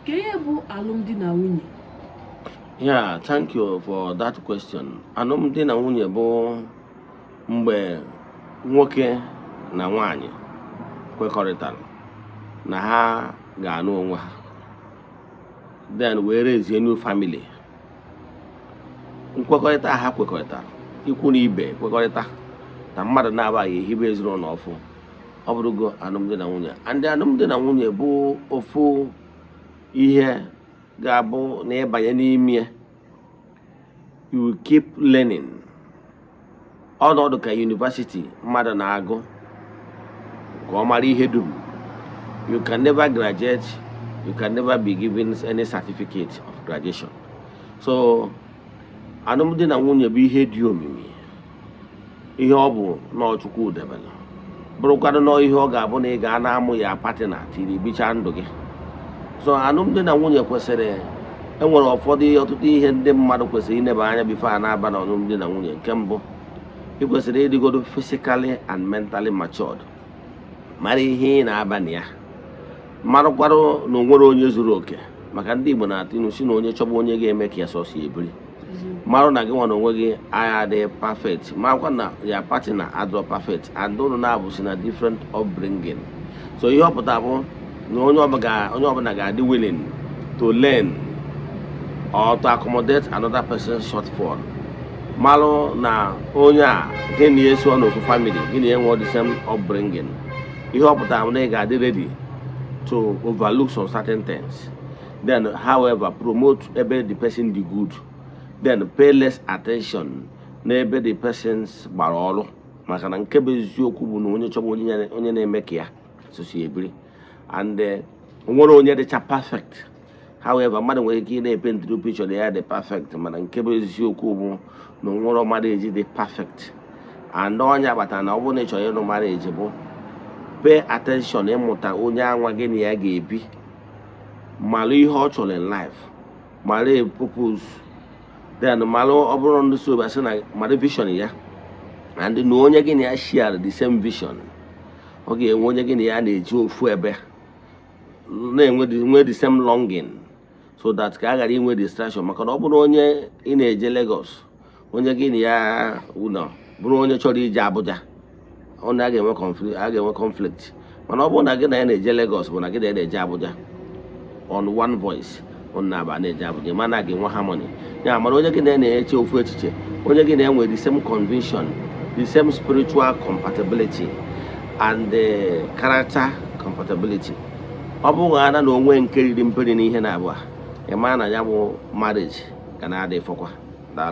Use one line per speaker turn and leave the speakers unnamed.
Ka ihe bụ alụmdi na nwunye?
Yeah, thank you for that question. Alụmdi na nwunye bụ mgbe nwoke na nwanyị kwekọrịtara na ha ga-anụ onwe ha, then wee raise new family. Nkwekọrịta ha kwekọrịtara, ikwu na ibe kwekọrịta na mmadụ na-abaghị ehibe ezinụlọ ọfụ, ọ bụrụgo alụmdi na nwunye. And alụmdi na nwunye bụ ofu ihe ga-abụ na ịbanye n'ime ya, you will keep learning. Ọnọdụ ka university mmadụ na-agụ ka ọ mara ihe dum. You can never graduate, you can never be given any certificate of graduation. So alụmdi na nwunye bụ ihe dị omimi, ihe ọ bụ n'Ọchukwu debere, bụrụkwanụ nọọ ihe ọ ga-abụ na ị ga na-amụ ya partner tiri bicha ndụ gị. So alụmdi na nwunye kwesịrị, enwere ụfọdụ ọtụtụ ihe ndị mmadụ kwesịrị ineba anya before a na-aba na alụmdi na nwunye. Nke mbụ, ị kwesịrị ịdịgodo physically and mentally matured, mara ihe ị na-aba na ya, marakwarụ na o nwere onye zuru oke, maka ndị Igbo na-atụ ilu si na onye chọba onye ga-eme ka ya sọsọ ebiri. Marụ na gị nwa na onwe gị agha adịghị perfect, marakwa na ya partner adịrọ perfect, and unu na-abụ si na different upbringing. So ihe ọ pụtara bụ na onye ọbụla ga-adị willing to learn or to accommodate another person's shortfall. Malụ na onye a gị na eso n'ofu family, gị na enwe the same upbringing, ihe ọ pụtara bụ na ị ga-adị ready to overlook some certain things, then however promote ebe the person dị good, then pay less attention n'ebe the persons gbara ọrụ, maka na nke bụ eziokwu bụ na onye chọba onye na-eme ka ya sosi ebiri. And onwere onye dịcha perfect. However, mmadụ nwere ike ị na-epaintiri picture na ya dị perfect, mana nke bụ eziokwu bụ na onwere marriage dị perfect. And onye kpatara na ọ bụrụ na ị chọrọ ịlụ marriage, bụ pay attention ịmụta onye anwa gị na ya ga-ebi, malụ ihe ọ chọrọ in life, mara a purpose, then malụ ọ bụrụ ndị so asị na mara vision ya, and na onye gị na ya share the same vision, ọ ga-enwe onye gị na ya na-eji ofu ebe na-enwe nwee the same longing, so that ka a ghara inwe distraction. Maka na ọ bụrụ onye ị na-eje Lagos, onye gị na ya ụlọ bụrụ onye chọrọ ije Abuja, onye a ga-enwe conflict, a ga-enwe conflict. Mana ọ bụrụ na gị na ya na-eje Lagos, bụ na gị na ya na-eje Abuja on one voice, unu na-aba na-eje Abuja, mana ga-enwe harmony. Ya mara onye gị na ya na-eche ofu echiche, onye gị na ya nwere the same conviction, the same spiritual compatibility and the character compatibility. Ọ bụghị ana na onwe nke riri mperi n'ihe na abụọ, ị mara na ya bụ marriage ga na-adị fọkwa. Daalụ.